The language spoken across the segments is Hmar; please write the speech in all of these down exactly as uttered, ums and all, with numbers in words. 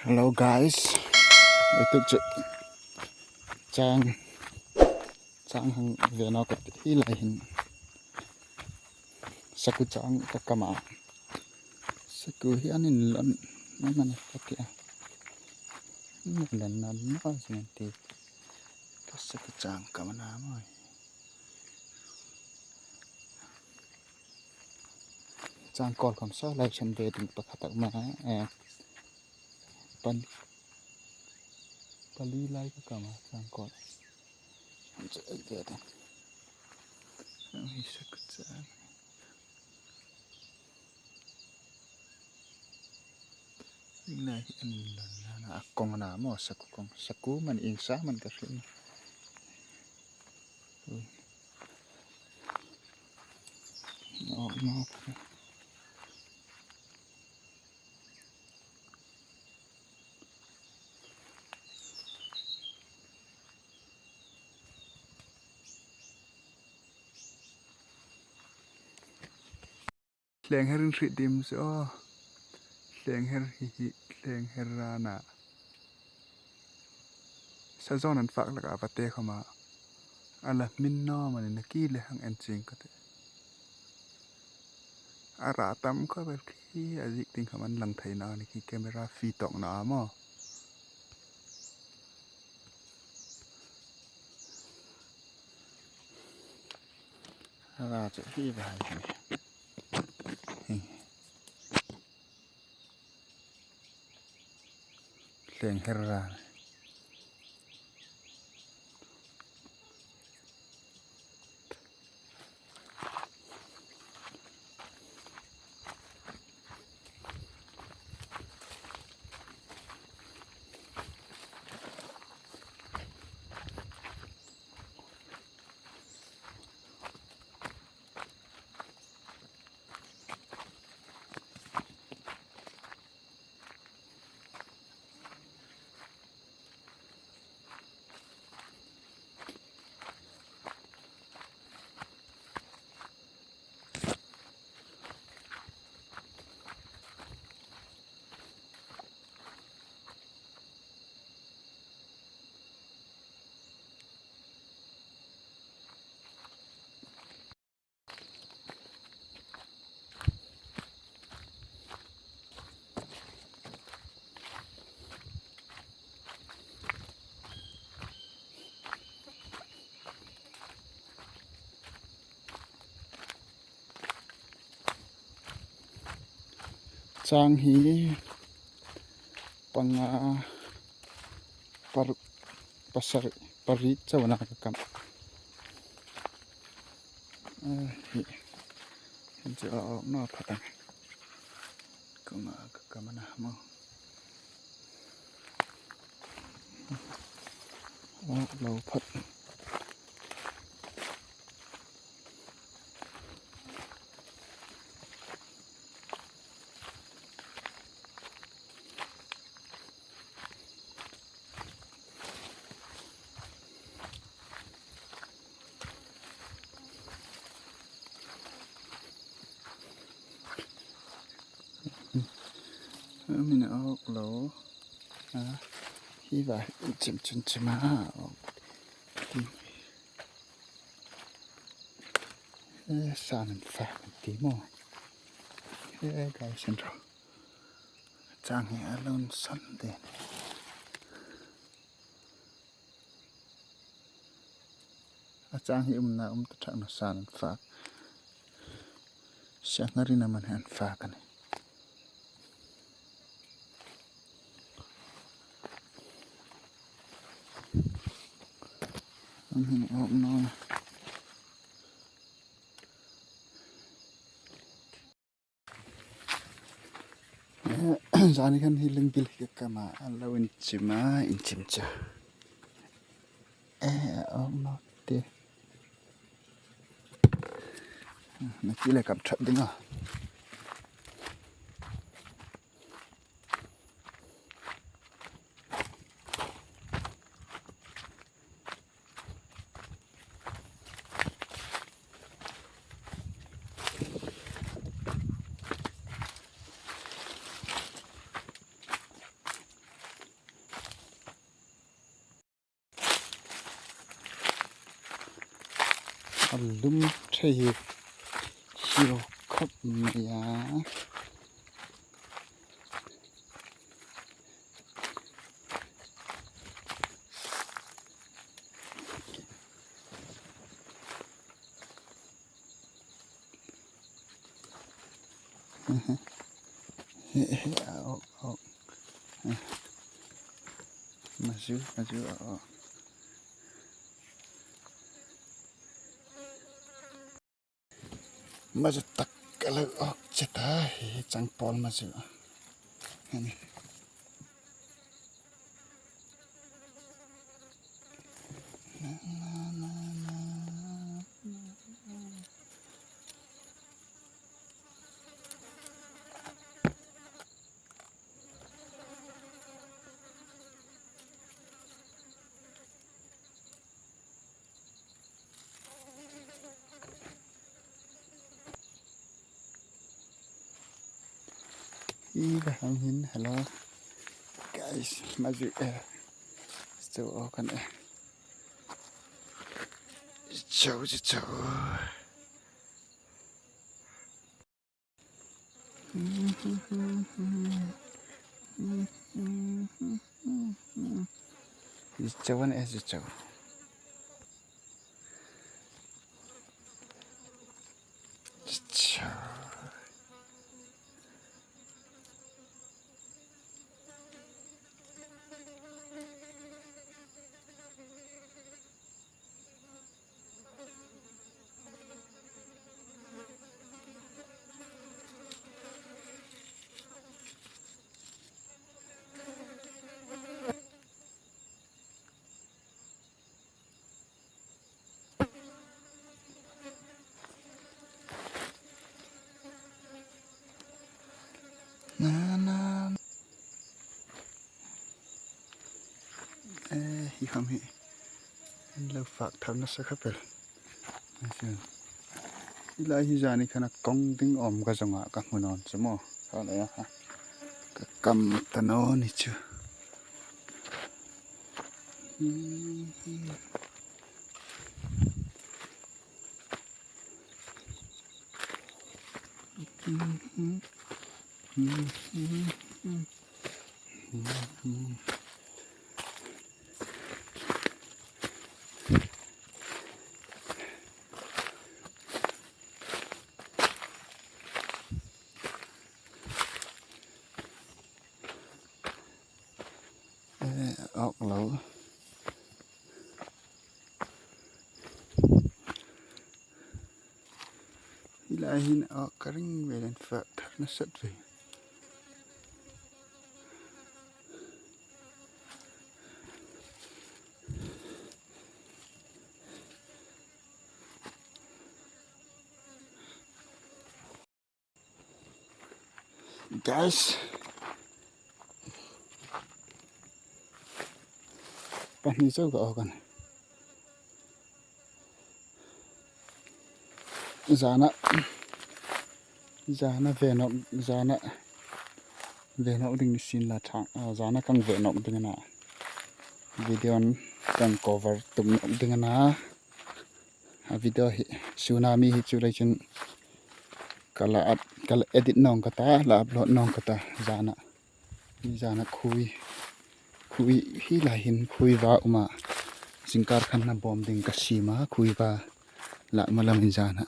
Hello guys. Ui, tu chu chang, chang hang ve naw ka ti hi lai hin. Saku chang ka kam a. Saku hi an inlawn, an man ka ti a. Inlawn na naw sin ti. Ka saku chang ka man a maw. Chang kawl khom saw lai chen ve ding pakhat tak ma, eh, pan, pali lai ka kam a chang kawl. An chu ve ding. Ang hi saku chang. Inlawn hi an lan na, a kawng a na maw, saku kawng, saku man, ieng sa man ka hriet. Ui. Aw, maw. Thleng her in hriet dim chu aw. Thleng her hi hi, thleng her rana. Sa zawn an fak laka va te khom a. A la hmin naw manin a ki le hang en ching ka ti. A ra tam khop el khi a zik ding khom an lang thei naw ni khi camera fi tawk naw a maw. A ra chu hi va hai hi. Hi. Thleng her ra. Chang hi panga, paruk, pasari, pariet chau a na ka kam. Eh, hi. Hin chu a awk naw phawt ang. Kawng a ka kam a na maw. Aw, lo phawt. Min a awk lo. A, hi va, chim chim chim a awk. Eh, san an fa ti maw. Eh, guys, an ro. Chang hi a lo san de. A chang hi umna um ta thak na san an fa. Siak ngarin a man an fa ka ni. An hin awk naw. Zani khan hi lengpil hi ka kam a, a lo inchim a, inchim chu. Eh, a awk naw te. Na ki le kam thap ding a. A lum thei hi. Siu khop mai a. He, he, a, a, a. Mazu, mazu, a, a. Mazu tak ka lo awk che ta, hi chang pawl mazu. Ani. Hi ka hang hin, hello. Guys, mazu, eh. Chu o kan, eh. Chau, chau. Zi chau an e, zi chau. Zi chau. Na, na. Eh, hi kham hi. An lo fak thar nasa khop el. Hi lai hi zani khan a kawng ding awm ka zawng a ka hmu nawn chu maw. Ka le a. Ka kam ta naw ni chu. Eh, awk lo. Hi lai hin awk ka ring ve lem, fak thar nasa ve. Guys. Pahni chau ka awk a nih. Zana, zana ve nawk, zana ve nawk ding ni sien la thang, a, zana kan ve nawk ding a na. Video kan cover tum nawk ding a na. A video hi, tsunami hi chu lai chun ka la up, ka la edit nawng ka ta, la upload nawng ka ta, zana. Hi zana khuoi, khuoi hi lai hin khuoi va um a. Zingkar khan a bawm ding ka siem a, khuoi va lak ma lamin zana.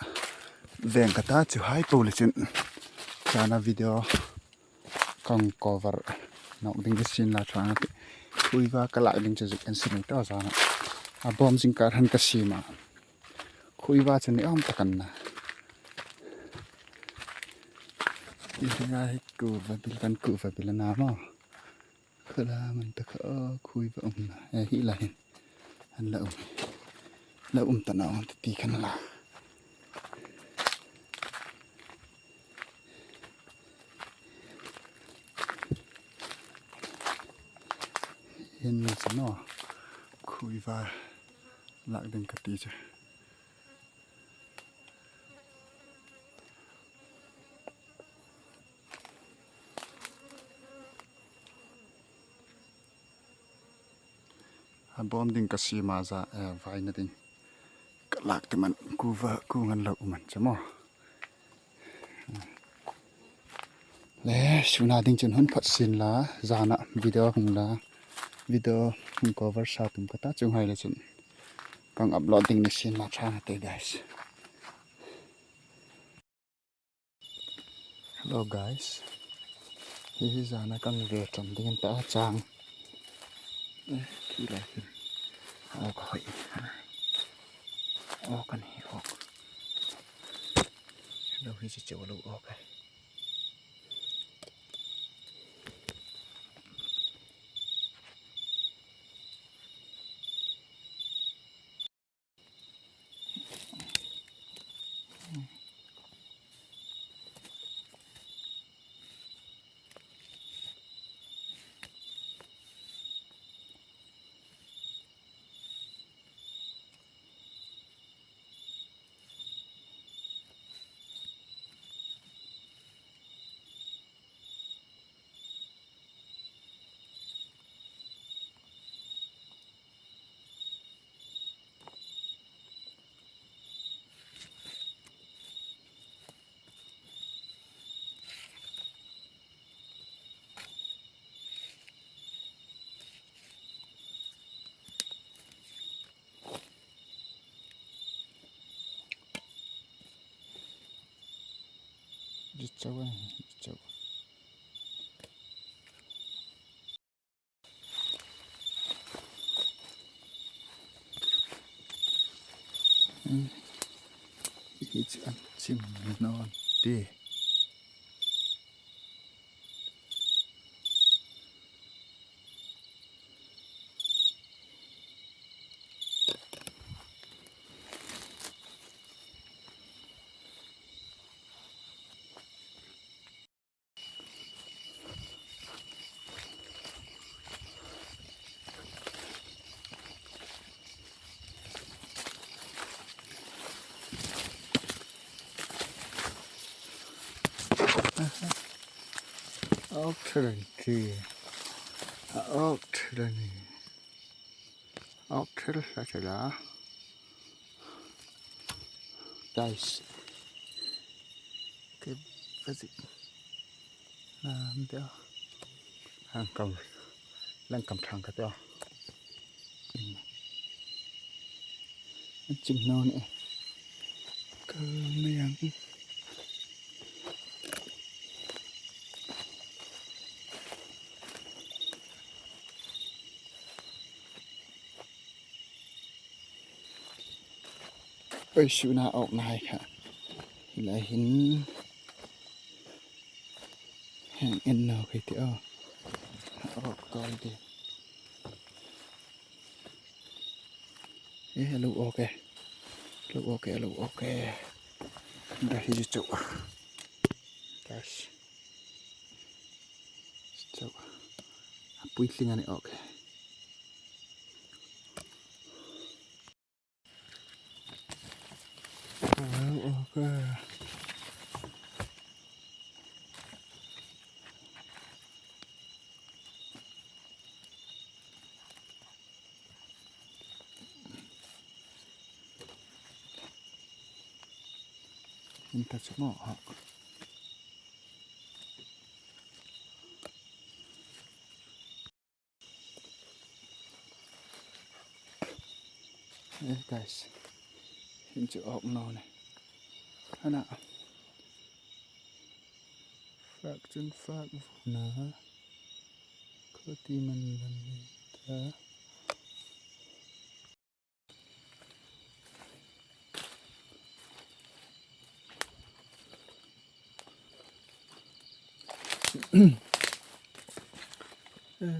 Veng ka ta chu hai po le chun. Zana video kan cover nawk ding ka sien la thang a tih. Khuoi va ka lak ding chu zuk en si nei ta zana. A bawm zingkar khan ka siem a. Khuoi va chu ni awm tak a na. Hi hi ngai hi kuva bil kan kuva bil a na maw. Khala man ta kha, o, khuoi va um na. Eh, hi lai hin. An la um. La um ta naw ti ti kan la. Hin ni chu naw. Khuoi va lak ding ka ti chu. A bawm ding ka siem a za, eh, vaina ding. Ka lak ti man kuva ku ngan lo um an che maw. Le, suna ding chun hun phat sien la, zana video hung la, video hung cover sa tum ka ta, chuonghai le chun kan upload ding ni sien la ṭha a ni te, guys. Hello, guys. Hi hi zana kan ve ṭan ding a ni ta chang. Eh, khi lai hin. Aw ka hoi. Aw kan hi aw. Lo hi chi cheu lo aw ka. Ji chau a, ji chau. Hmm. Hi chu an chim naw ti. Aw, ṭhel a ni ti. Aw, ṭhel a ni. Aw, ṭhel hla ṭhel a. Guys. Ke, ke zik. Na, mi te. Ang kam. Lang kam thang ka te. An chim naw ni. Ka mi ang. Oi, suna awk nai kha. Hi lai hin. Hang en naw kei ti aw. Awk tawl ti. Eh, lo awk e. Lo awk e, lo awk e. Ka hi chu. Guys. Chu. A pui tling a ni awk e. Lo awk e. In touch mo. Eh, guys. Hin chu awk naw ni. Ana. Fak chun fak na. Khuti man man ni ta.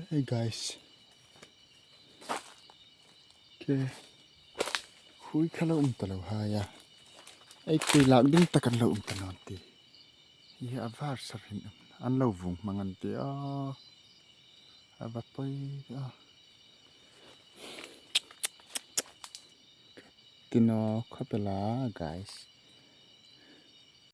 Hey, guys. Ke. Hui kha lo um ta lo hai a. Ei, hui lak ding tak an lo um ta naw ti. Hi a var sar hin an lo vung hmang an ti a. A va poi a. Ti naw khawp el a, guys.